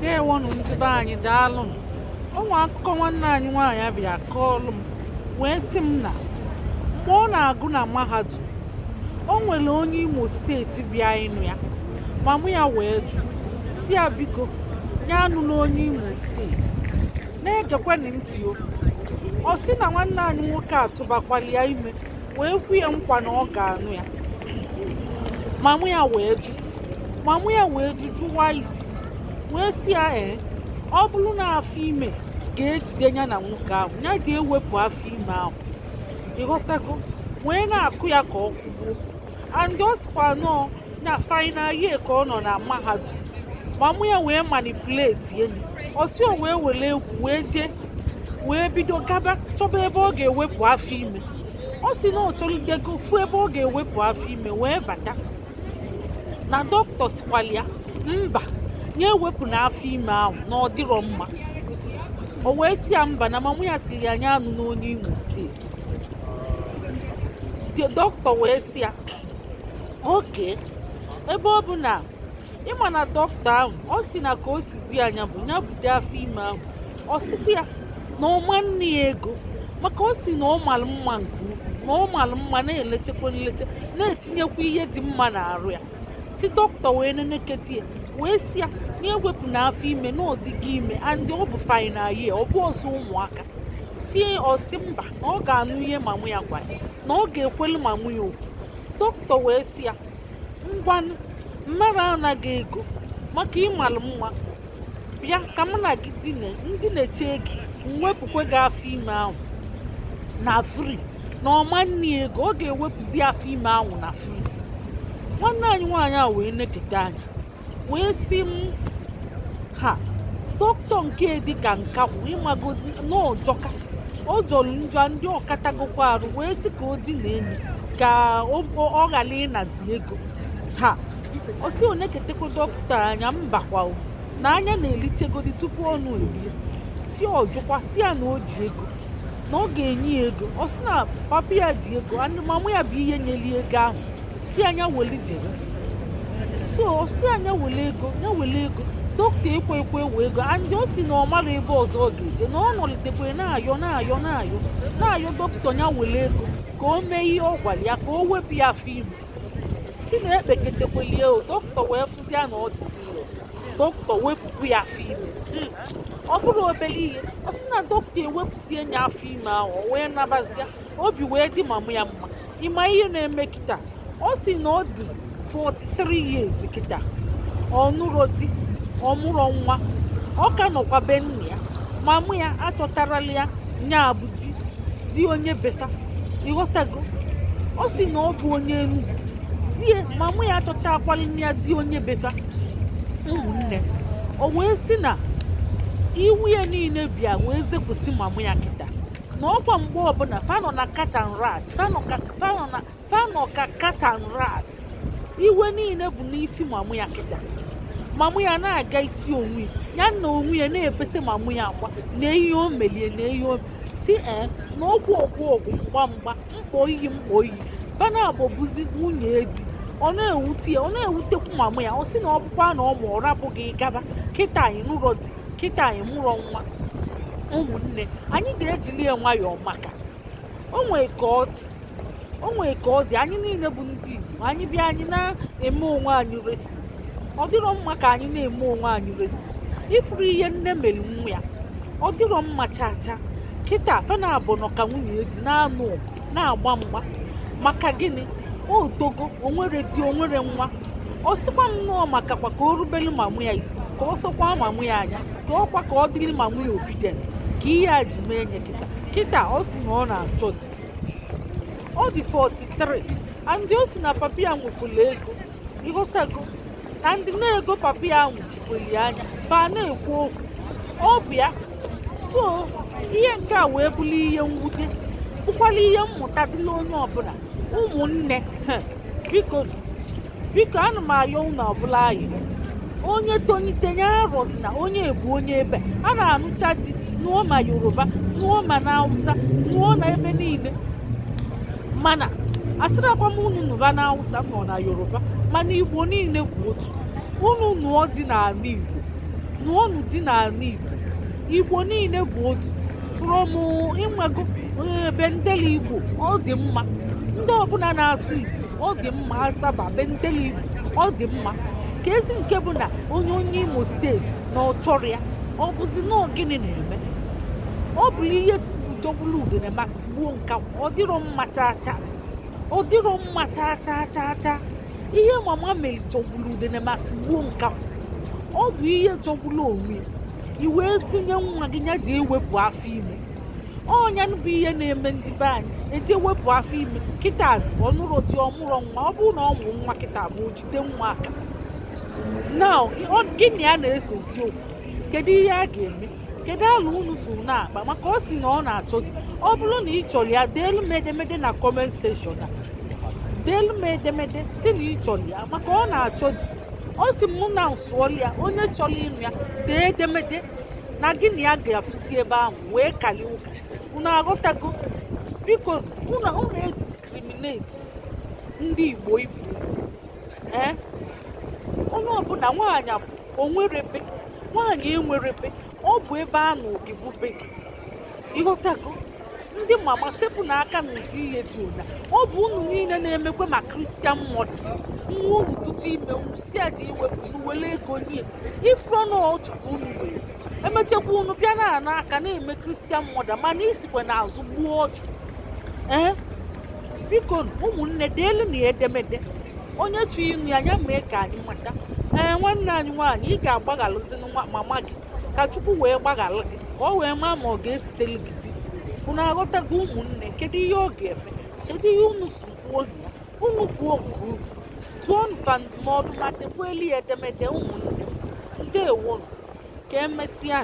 Ndewonụ ndị be anyị, daalụnụ. O nwe akụkọ nwanne anyị nwaanyị bịa kọọlụ m, wee sị m na mgbe ọ na-agụ na mahadum, o nwere onye Imo Steeti bịa ịnụ ya. Mama ya wee jụ, si ya biko ya anụla onye Imo Steeti. Na-egekwenụ ntị o. Ọ sị na nwanne anyị nwoke atụbakwala ya ime, wee kwu ya nkwa na ọ ga-anụ ya. Mama ya wee jụ, mama ya wee jụ, jụwa isi, wee sị ya ee, ọ bụrụ na afọ ime ga-ejide ya na nwoke ahụ, ya ji ewepụ afọ ime ahụ. Ịghọtago? Wee na-akụ ya ka ọ kụgbuo. And ọ sịkwa nọọ na final year ka ọ nọ na mahadum. Mama ya wee manipulate enyi ọ sị o wee were egwu wee jee, wee bido gaba chọba ebe ọ ga-ewepụ afọ ime. Ọ sị na ọ chọrọdego fụ ebe ọ ga-ewepụ afọ ime, wee bata na dọkịta sikwala ya mba, ya ewepụ na afọ ime ahụ, na ọ dịrọ mma. O wee sị ya mba, na mama ya siri ya anya anụ n'onye Imo Steeti. Dọkịta wee sị ya oke, ebe ọ bụ na ịma na dọkịta ahụ, ọ sị na ka o si gbu anya bụ ya bude afọ ime ahụ. Ọ sịkwa ya na ọma nne ya ego, maka ọ sị na ọ mara mma nke ukwuu, na ọ mara mma, na-elechekwa nleche, na-etinyekwa ihe dị mma n'arụ ya. Si dọkịta wee neneketi ya, wee sị ya na ewepụ na afọ ime, na ọdịgo ime, and ọ bụ final year, ọ bụ ọzọ ụmụaka. Si ọsị mba, na ọ ga-anụ ihe mamụ ya gwara ya, na ọ ga-ekwelu mamụ ya okwu. Dọkịta wee sị ya, ngwanụ, mmadụ anaghị ego maka ịmalụ mma, bịa ka mụ na gị dine ndị na-eche gị, mwepụkwe gị afọ ime ahụ na free. Na ọma nne ego, ọ ga-ewepụzi afọ ime ahụ na free. Nwanne anyị nwaanyị a wee neketa anya, wee sị m ha dọkịta nke dị ka nkakwụ ịmago n'ọjọka, ọ jọrọ njọ, ndị ọkatagokwa arụ, wee sị ka o dina enyi ka ọ ghara ịnazi ego ha. Ọ sị oneketekwa dọkịta anya, mbakwa o, na anya na-elichegodi tupu ọnụ erie. Si ọjụkwa, si ya na o ji ego, na ọ ga-enye ya ego. Ọ sị na papa ya ji ego and mama ya bụ ihe nyeli ego ahụ, si anya weli jere. So ọ sị anya wele ego, ya wele ego. Dọkịta ekwe ekwe wee ego, and ọ sị na ọ mara ebe ọzọ ọ ga-eje, na ọ nọlitekwe na-ayọ, na-ayọ, na-ayọ, na-ayọ dọkịta ya wele ego ka o mee ihe ọ gwara ya, ka o wepụ ya afọ ime. Si na ekpeketekwelie o, dọkịta wee fụzia na ọ dị serious, dọkịta wepụkwu ya afọ ime. Ọ bụrụ obere ihe, ọ sị na dọkịta ewepụzie ya afọ ime ahụ, o wee nabazia, obi wee dị mamụ ya mma. Ịma ihe na-eme kịta? Ọ sị na ọ dị 43 years kịta, ọ nụrụ di, ọ mụrụ nwa, ọ ka nọkwa be nna ya. Mamụ ya achọtarala ya nya bụ di, di onye befa. Ịghọtago? Ọ sị na ọ bụ onye Enugwu. Di ya, mamụ ya achọtakwala ya di onye befa. Ụmụnne, o wee sị na iwu ya niile bịa wee zekwesị mamụ ya kịta, na ọkwa mgbe ọbụla fanọ na cat and rat, fanọ ka fanọ na fanọ ka cat and rat. Iwe niile bụ n'isi mamụ ya kịta. Mamụ ya na-aga isi onwe ya, ya na onwe ya na-ebesa mamụ ya akwa na ihe o melie, na ihe o si ee, na ọgwụ ọgwụ ọgwụ, mgba mgba, mkpọ iyi, mkpọ iyi, fana abụbụzi nwunye di. Ọ na-ewute ya, ọ na-ewutekwu mamụ ya. Ọ sị na ọ bụkwa na ọ ma ọ rapụghị gaba kịta, anyị nụrọ di kịta, anyị mụrọ nwa. Ụmụnne anyị, ga-ejili ya nwayọọ, maka o nwee ka ọ dị, o nwee ka ọ dị. Anyị niile bụ ndị Igbo. Anyị bịa, anyị na-eme onwe anyị racist. Ọ dịrọ mma ka anyị na-eme onwe anyị racist. Ifuru ihe nne mere nwa ya, ọ dịrọ mma chaa chaa. Kịta fena abụ nọ ka nwunye di, na-anụ ọgụ, na-agba mgba. Maka gịnị? O togo, o nwere di, o nwere nwa. Ọ sịkwa m nnọọ maka kwa ka o rubelu mamụ ya isi, ka ọ sọkwa mamụ ya anya, ka ọkwa ka ọ dịrị mamụ ya obedient, ka ihe a ji mee nye kịta. Kịta ọ sị na ọ na-achọ di. Ọ dị 43, and o si na papa ya nwekwara ego. Ịghọtago? Na ndị na-ego papa ya nwụchikweli anya, fa na-ekwu okwu ọ bụ ya. So ihe nke a wee bụrụ ihe mwute, bụkwala ihe mmụta dịla onye ọbụla. Ụmụnne, biko, biko, ana m ayọ unu ọbụla ayọ. Onye tonite ya arọzi na onye ebu onye ebe a na-anụcha di, nụọ ma Yoruba, nụọ ma na Hausa, nụọ na ebe niile. Mana asịrakwa m unu nụba na Hausa nọ na Yoruba, mana Igbo niile bụ otu. Unu nụọ dị n'ala Igbo. Nụọnụ di n'ala Igbo. Igbo niile bụ otu from ịnwego Bendel Igbo. Ọ dị mma, ndị ọbụla na-asụ Igbo, ọ dị mma. Asaba, Bendel Igbo, ọ dị mma. Ka ezi nke bụ na onye onye Imo Steeti na ọ chọrọ ya, ọ bụzi na ọ gịnị na-eme? Ọ bụ ihe jọgburu udene ma sigbuo nkakwụ. Ọ dịrọ mma chaa chaa, ọ dịrọ mma chaa chaa chaa chaa. Ihe mama mere jọgburu udene ma sigbuo nkakwụ. Ọ bụ ihe jọgburu onwe ya. I wee dunye nwa gị ya ji ewepụ afọ ime. Ọnya bụ ihe na-eme ndị be anyị eji ewepụ afọ ime. Kịta ọnụrụ di, ọmụrọ nwa. Ọ bụrụ na ọ mụ nwa kịta bụ o jide nwa aka now, gịnị a na-esezi okwu? Kedu ihe a ga-eme? Kedu ala unu furu na-akpa? Maka ọ si na ọ na-achọ gị. Ọ bụrụ na ị chọrọ ya, deelu m edemede na comment section a. Deelu m edemede si na ị chọrọ ya, maka ọ na-achọ di. Ọ sị mụ na nsụọla ya, onye chọrọ ịnụ ya dee edemede na gị na ya ga-afụzi ebe ahụ wee kalie ụka. Unu aghọtago? Biko, unu ediscriminate ndị Igbo ibu. Ee, onye ọbụla, nwaanyị onwerebe, nwaanyị enwerebe. Ọ bụ ebe a nụ gị bụ be gị. Ịghọtago? Ndị mama, sepụ n'aka n'ụdị ihe dị ụna. Ọ bụ unu niile na-emekwe ma Christian mother nwa unu tụtụ ime, unu si aja iwepụ, unu were ego nye ifuru na ọchụkwu unu na-egbu. Emechakwa unu bịa na-ana aka na-eme Christian mother, mana isikwa n'azụ gbuo ọchụ. Ee, biko ụmụnne, deelu na edemede. Onye chọ ịnụ ya, ya mee ka anyị mata. Ee, nwanne anyị nwaanyị, ị ga-agbaghalụzi nwa mama gị ka Chukwu wee gbaghalụ gị, ka ọ wee maa ma ọ ga-esitelu gị di. Unu aghọtago, ụmụnne? Kedu ihe ọ ga-eme? Kedu ihe unu si kwuo na ya? Unu kwuo nke unu, tụọ nfa ndụmọdụ ma dekwelu ya edemede. Ụmụnne, ndewonu, ka emesịa.